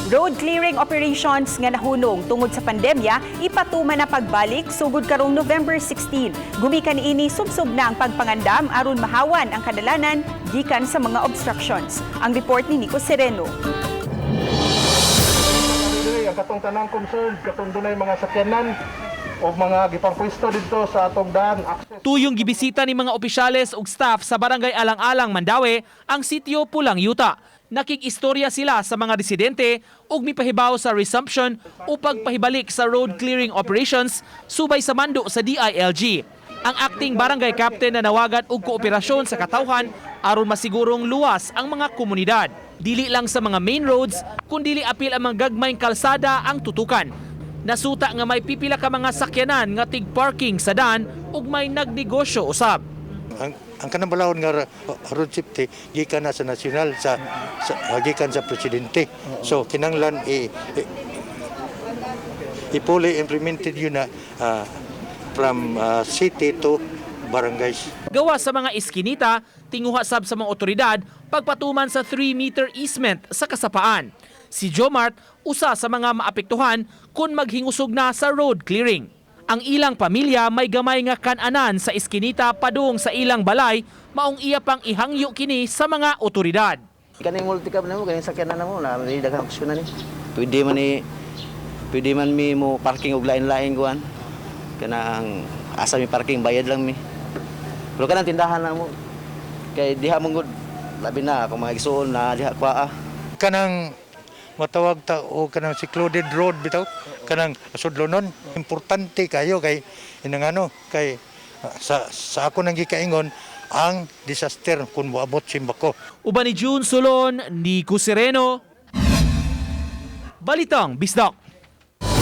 Road clearing operations nga nahunong tungod sa pandemya, ipatuman na pagbalik sugod karong November 16. Gumikan ini subsob na ang pagpangandam aron mahawan ang kadalanan gikan sa mga obstructions. Ang report ni Nico Sereno. Dili, ang katong tanang concerned, katong dunay mga sakyanan o mga gipangpwesto didto sa atong daan access. Tuyong gibisita ni mga opisyales ug staff sa Barangay Alang-Alang, Mandaue ang sitio Pulang Yuta. Nakig-istorya sila sa mga residente ug mipahibaw sa resumption o pagpahibalik sa road clearing operations subay sa mando sa DILG. Ang acting barangay captain na nawagan og kooperasyon sa katawhan aron masigurong luwas ang mga komunidad. Dili lang sa mga main roads, kundili apil ang mga gagmayng kalsada ang tutukan. Nasuta nga may pipila ka mga sakyanan nga tig-parking sa dan ug may nagnegosyo usab. Ang kanang balahon nga road safety gikan na sa national sa gikan sa presidente. So kinanglan i fully implemented yun na from city to barangays. Gawa sa mga iskinita, tinguha sab sa mga otoridad pagpatuman sa 3-meter easement sa kasapaan. Si Jomart, usa sa mga maapektuhan kung maghingusog na sa road clearing. Ang ilang pamilya may gamay nga kananan sa iskinita padung sa ilang balay, maong iya pang ihangyo kini sa mga otoridad. Kaning multicab na mo, kaning sakyanan na mo, na may daghang opsyon na ni. Pwede man mi mo parking og lain-lain kuan. Kanang asa mi parking, bayad lang mi. Pero kanang tindahan na mo. Kay diha mo gud labi na kung mga igsuon na diha kwa ah. Kanang matawag ta o kanang secluded road bitaw, kanang sudlonon, importante kayo kay inang ano kay sa ako nang gikaingon ang disaster kung moabot simbako. Uban ni June Solon, Nico Sereno. Balitang Bisdak.